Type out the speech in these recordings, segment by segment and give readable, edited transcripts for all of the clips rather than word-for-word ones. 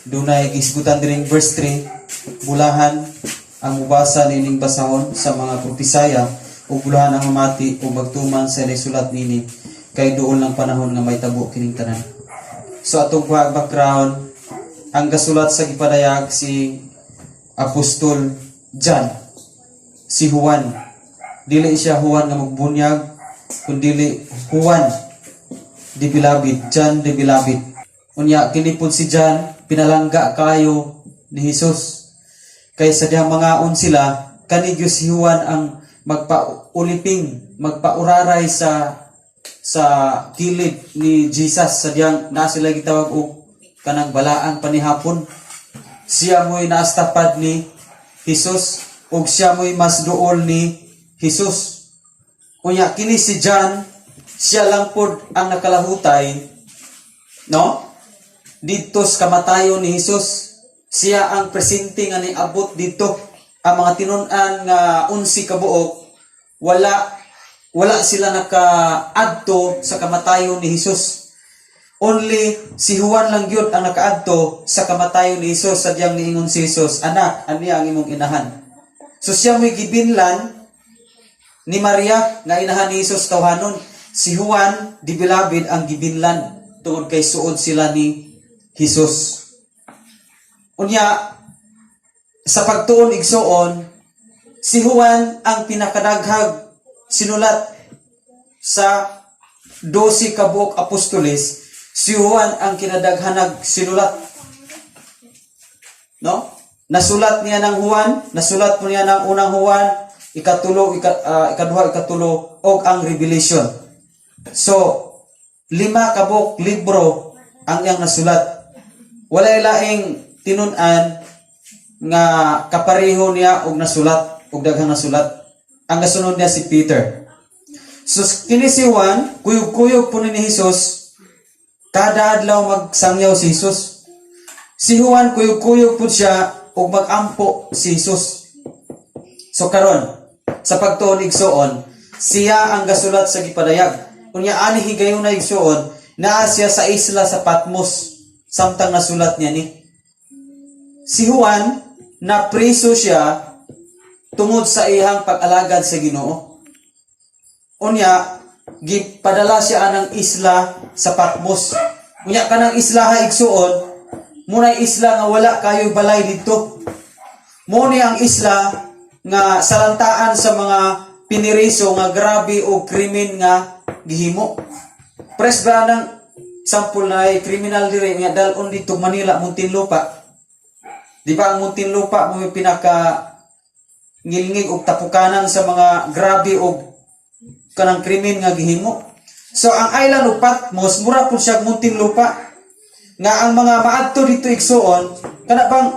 Dunay gisgutan diring verse 3, bulahan ang mubasa nining basahon sa mga propesaya ug bulahan ang mamati ug magtuman sa sulat nini, kay duol ng panahon nga mahitabo kining tanan. So atong kuha background, ang gasulat sa gipadayag si Apostol John, si Juan. Dili siya Juan nga magbunyag, kundili Juan the Beloved, John the Beloved. Unya kini pud si John, pinalangga kayo ni Jesus. Kay sa dihang mangaon sila, kani gyud si Juan ang magpauliping, magpauraray sa kilid ni Jesus sa dihang naa sila gitawag og kanang balaang panihapon. Siya mo'y naastapad ni Jesus ug siya mo'y mas duol ni Jesus. Unya kini si John, siya lang pod ang nakalahutay, no? Didto sa kamatayon ni Jesus. Siya ang presente nga niabot didto. Ang mga tinun-an nga 11 ka buok, wala sila nakaadto sa kamatayon ni Jesus. Only si Juan lang gyud ang nakaadto sa kamatayon ni Jesus sa diyang niingon si Jesus, "Anak, ani ang imong inahan?" So siya mo'y gibinlan ni Maria nga inahan ni Jesus tawhanon. Si Juan the Beloved ang gibinlan tungod kay suod sila ni Jesus. Unya sa pagtuon, igsuon, si Juan ang pinakadaghag sinulat sa 12 ka buok apostoles. Si Juan ang kinadaghanag sinulat. No? Nasulat niya ng Juan, nasulat po niya ng unang Juan, ikatulo, ikaduha, ikatulo, og ang Revelation. So, lima ka buok libro ang iyang nasulat. Walay laing tinun-an nga kapareho niya og nasulat og daghang nasulat. Ang gasunod niya si Peter. So kini si Juan, kuyog-kuyog po ni Jesus, kada adlaw magsangyaw si Jesus. Si Juan, kuyog-kuyog po siya ug magampo si Jesus. So karon, sa pagtuon, igsuon, siya ang gasulat sa gipadayag. Unya ani higayuna, igsuon, naa siya sa isla sa Patmos samtang nasulat niya ni. Si Juan, napriso siya tungod sa iyang pag-alagad sa Ginoo. Unya, gipadala siya anang isla sa Patmos. Unya kanang isla ha, igsuon, munay isla nga wala kayo balay didto. Mo ni ang isla nga salantaan sa mga piniriso nga grabe og krimen nga gihimo. Pres ba nang sample na ay kriminal dire nga dalon dito Manila, Muntinlupa? Di ba ang Muntinlupa mo yung pinaka ngilngig og tapukanan sa mga grabe og kanang krimen nga gihimo? So ang island of Patmos, mura pud siya Muntinlupa. Nga ang mga maadto dito, igsuon, kana bang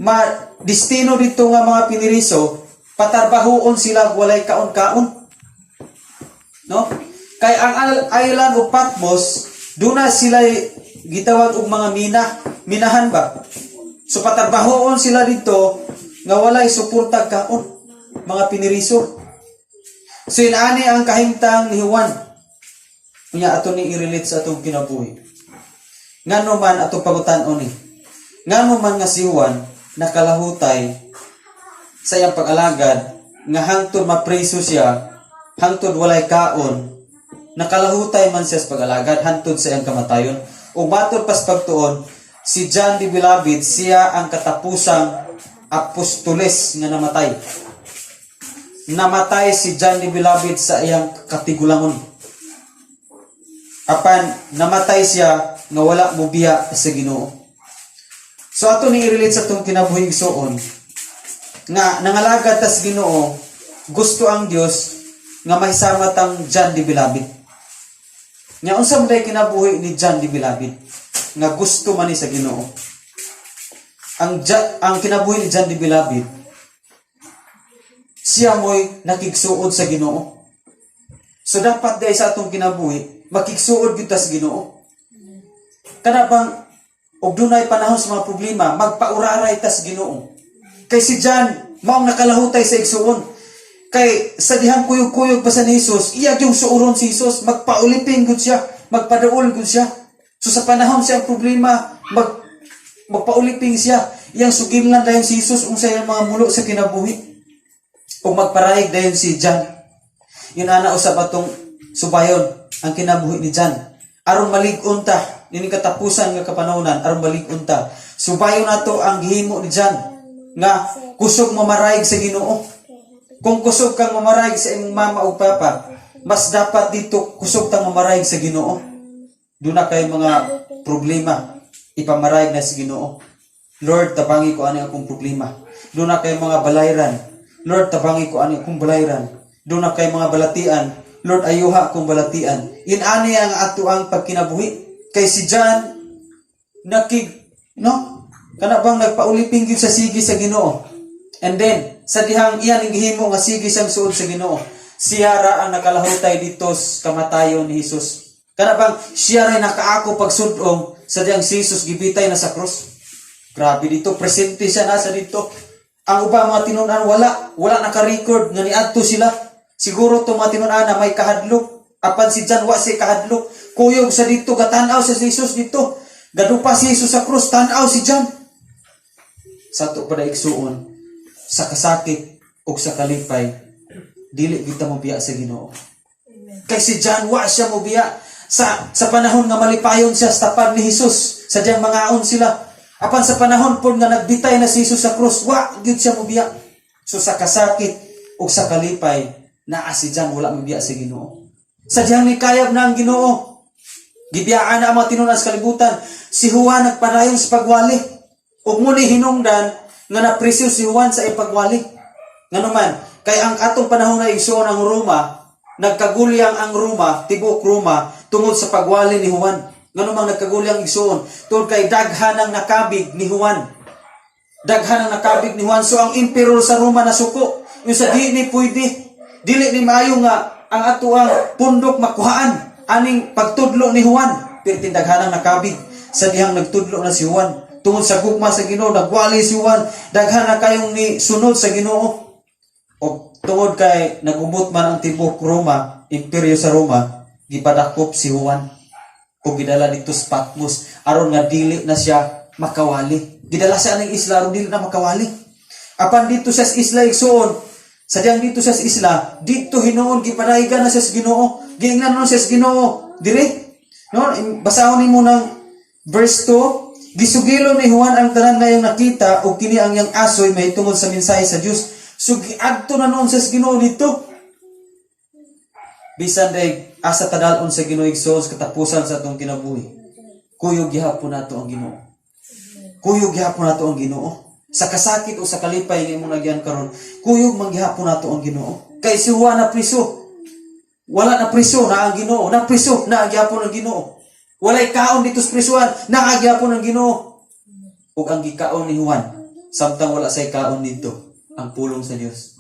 ma destino dito nga mga piniriso, patarbahuon sila ug walay kaon-kaon. No? Kay ang island of Patmos, duna sila gitawag og mga mina, minahan ba? So patarbahuon sila dito nga walay suportag kaon, mga piniriso. So inani ang kahimtang ni Juan. Unya ato ni i-relate sa atong kinabuhi. Ngano man atong pangutan-on ni? Ngano man nga si Juan nakalahutay sa iyang pag-alagad nga hangtod mapreso siya, hangtod walay kaon, nakalahutay man siya sa pag-alagad hangtod sa iyang kamatayon? Ug matod pas pagtuon, si John the Beloved, siya ang katapusang apostoles nga namatay. Namatay si John the Beloved sa iyang katigulangon. Apan namatay siya nga wala mobiya sa Ginoo. So ato ni i-relate sa atong kinabuhi, igsuon, nga nangalagad ta sa Ginoo, gusto ang Dios nga mahisama tang John the Beloved. Nga unsa man day kinabuhi ni John the Beloved nga gusto man ni sa Ginoo? Ang kinabuhi ni John the Beloved, siya mo'y nakigsuod sa Ginoo. So dapat day sa atong kinabuhi, makigsuod gyud ta sa Ginoo. Kana bang og dunay panahon sa mga problema, magpauraray ta sa Ginoo. Kay si John, maong nakalahutay sa igsuon. Kay sa dihang kuyog-kuyog pa sa ni Jesus, iya yung suuron si Jesus, magpauliping gud siya, magpadaol gud siya. So sa panahon siyang problema, mag Magpauliping siya. Iyang sugilnan dayon si Jesus unsa iyang mga mulo sa kinabuhi. Ug magparayag dayon si John. Yun ana usab atong subayon ang kinabuhi ni John. Aron malig-on ta nining katapusan nga kapanahonan, aron malig-on ta. Subayon nato ang gihimo ni John nga kusog mamarayag sa Ginoo. Kung kusog kang mamarayag sa imong mama ug papa, mas dapat dito kusog tang mamarayag sa Ginoo. Duna kay mga problema, ipamarayag na sa Ginoo. "Lord, tabangi ko ani akong problema." Duna kay mga balayran. "Lord, tabangi ko ani akong balayran." Duna kay mga balatian. "Lord, ayuha akong balatian." In ani ang ato ang pagkinabuhi. Kay si John nakig, no? Kana bang nagpauliping gyud sa sige sa Ginoo. And then sa dihang iyan ang gihimo nga sige siyang suod sa Ginoo, siya ra ang nakalahutay dito sa kamatayon ni Jesus. Kana bang siya ray nakaako pagsudong sa dihang si Jesus gibitay na sa krus. Grabe dito, presente siya nasa dito. Ang ubang mga tinun-an wala, wala naka-record nga niadto sila. Siguro to mga tinun-an na may kahadlok. Apan si John wa si kahadlok. Kuyog sa dito, gatanaw sa Jesus dito. Gadupa si Jesus sa krus, tanaw si John. Sa ato pa igsuon, sa kasakit o sa kalipay, dili kita mobiya sa Ginoo. Kay si John wa siya mobiya sa panahon nga malipayon siya sa tapad ni Jesus, sa diyang mangaon sila. Apan sa panahon pod nga nagbitay na si Jesus sa krus, wa gyud siya mobiya. So sa kasakit ug sa kalipay, naa si John, wala mobiya sa Ginoo. Sa diyang nikayab na ang Ginoo, gibiyaan na ang mga tinun-an sa kalibutan, si Juan nagpadayon sa pagwali. Ug muni hinungdan nga napresyo si Juan sa ipagwali. Ngano man, kay ang atong panahon na, igsuon, ang Roma, nagkagulyang ang Roma, tibuok Roma, tungod sa pagwali ni Juan. Ngano mang nagkagulyang, igsuon? Tungod kay daghan ang nakabig ni Juan. Daghan ang nakabig ni Juan. So ang emperor sa Roma nasuko. Yung sa di ni pwede. Dili ni maayo nga ang ato ang pundok makuhaan aning pagtudlo ni Juan. Pero daghan ang nakabig sa dihang nagtudlo na si Juan. Tungod sa gugma sa Ginoo, nagwali si Juan. Daghan na kayong ni sunod sa Ginoo. O tungod kay nagubot man ang tibuok Roma, imperyo sa Roma, gipadakop si Juan o gidala dito sa Patmos aron nga dili na siya makawali. Gidala siya ng isla aron dili na makawali. Apan dito sa isla, igsuon, sadyang dito sa isla, dito hinuon gipadayigan na siya sa Ginoo. Giingnan nun siya sa Ginoo. Dire. No, basahon nimo ng verse 2, gisugilon ni Juan ang tanan nga iyang nakita ug kini ang iyang asoy mahitungod sa mensahe sa Dios. So giadto na noon sa Ginoo dito. Bisan day asa tadalon sa Ginoo, igsoon, sa katapusan sa atong kinabuhi, kuyog gihapon nato ang Ginoo. Kuyog gihapon nato ang Ginoo. Sa kasakit o sa kalipay nga imong nagyan karon, kuyog man gihapon nato ang Ginoo. Kay si Juan na priso. Wala na priso na ang Ginoo, na priso na gihapon ang Ginoo. Walay kaon dito sa prisuan, naa gihapon ang Ginoo. Ug ang gikaon ni Juan, samtang wala say kaon dito, ang pulong sa Dios.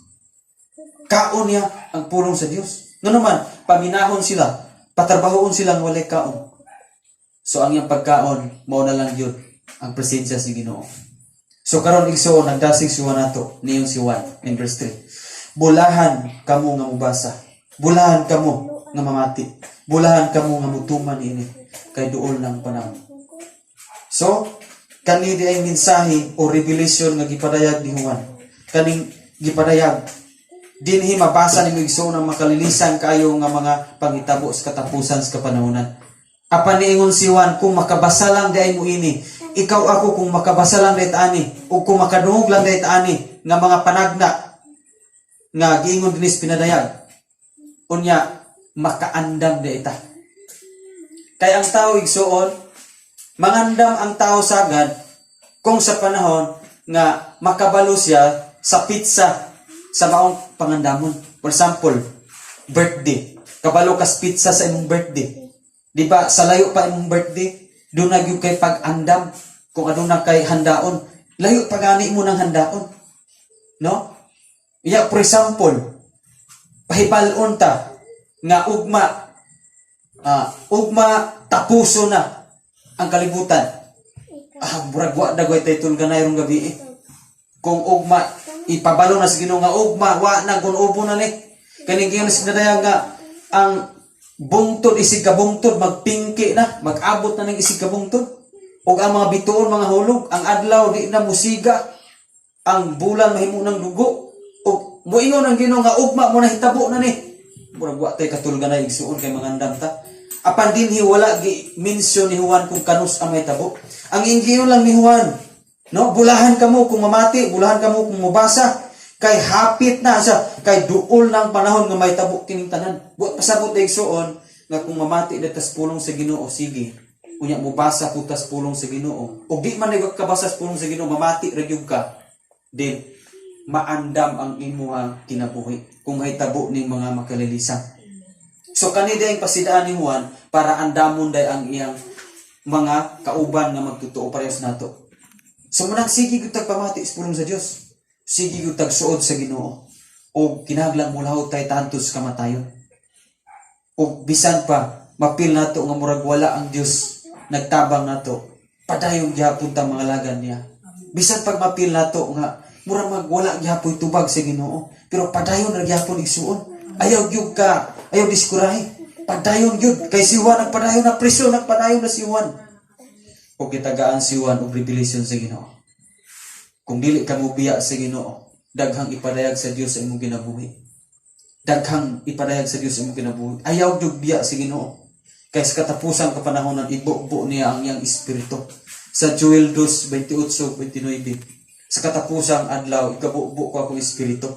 Kaon niya ang pulong sa Dios. Ngano man, paminahon sila, patrabahoon sila nga walay kaon. So ang iyang pagkaon, mao na lang yun, ang presensya sa Ginoo. So karon, igsoon, nagdasig si Juan nato, niyon si Juan in verse 3. "Bulahan kamo nga mubasa. Bulahan kamo nga mamati. Bulahan kamo nga mutuman ini kay duol ng panahon." So, kani di ay mensahe o revelation nga gipadayag ni Juan. Kaning gipadayag dinhi mabasa nimo, igsoon, ang makalilisan kayo nga mga pangitabo sa katapusan sa kapanahonan. Apan niingon si Juan, kung makabasa lang di ay mo ini, ikaw, ako, kung makabasa lang di ani, o kung makadungog lang di ani nga mga panagna nga giingon dinis pinadayag, unya makaandam di ita. Kay ang tao, igsuon, mangandam ang tao sagad kung sa panahon nga makabalo siya sa petsa sa maong pangandamon. For example, birthday. Kabalo kas petsa sa imong birthday. Di ba, sa layo pa imong birthday, doon na gyud kay pag-andam kung aduna kay handaon. Layo pa gani mo ng handaon. No? Iya, for example, pahibal-on ta nga ugma tapuso na ang kalibutan. Ah, murag wa dagoy tay ganay rong gabi eh. Kung ugma ipabalo na sa Ginoo nga ugma wa na kun ubo na ni. Kaning giyon sa nadayag nga ang bungtod isig kabungtod magpingki na, mag-abot na ng isig kabungtod. Ug ang mga bituon mga hulog, ang adlaw di na musiga, ang bulan mahimo ng dugo. Ug moingon ang Ginoo nga ugma mo na hitabo na ni. Murag wa tay katulganay, igsuon, kay mangandam ta. Apan dinhi wala gi mention ni Juan kung kanus ang mahitabo. Ang ingiyon lang ni Juan, no, bulahan kamo kung mamati, bulahan kamo kung mobasa kay hapit na siya, kay duol ng panahon nga mahitabo kining tanan. Buot pasabot, igsuon, nga kung mamati na tas pulong sa Ginoo, sige. Unya mobasa ko tas pulong sa Ginoo. Og di man kabasa sa pulong sa Ginoo, mamati ra gyud ka. Din maandam ang imuhang kinabuhi kung mahitabo ning mga makalilisan. So kani day ang pasidaan ni Juan para andamon day ang iyang mga kauban nga magtotoo parehas nato. So munang sige gyud tag pamati sa pulong sa Dios. Sige gyud tag suod sa Ginoo. O kinahanglan mulahot tay tantos kamatayon. O bisan pa mapil nato nga murag wala ang Dios nagtabang nato, padayon gihapon ta mga lagan niya. Bisan pag mapil nato nga murag magwala gihapon tubag sa Ginoo, pero padayon ra gihapon, igsuon. Ayaw gyud ka, ayaw diskurahe. Padayon gyud kay si Juan nagpadayon na priso, nagpadayon na si Juan. O gitagaan si Juan og revelation sa Ginoo. Kung dili ka mobiya sa Ginoo, daghang ipadayag sa Dios sa imong kinabuhi. Daghang ipadayag sa Dios sa imong kinabuhi. Ayaw gyud biya sa Ginoo. Kay sa katapusan kapanahonan, ibubo niya ang iyang espiritu. Sa Joel 2:28-29, sa katapusang adlaw, ikabubo ko akong espiritu.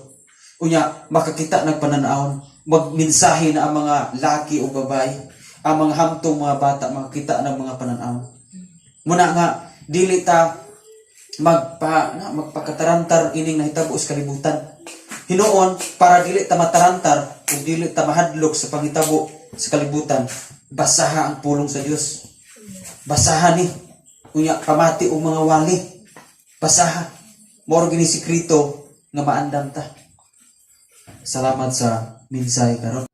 Unya, makakita ng pananawon, magmensahe na ang mga laki o babae, ang mga hamtong mga bata, makakita ng mga pananawon. Muna nga, dili ta magpakatarantar ining nahitabo sa kalibutan. Hinuon, para dili ta matarantar ug dili ta mahadlok sa panghitabo sa kalibutan, basaha ang pulong sa Dios. Basaha ni. Unya pamati og mga wali. Basaha. Mao gini sikreto nga maandam ta. Salamat sa mensahe karon.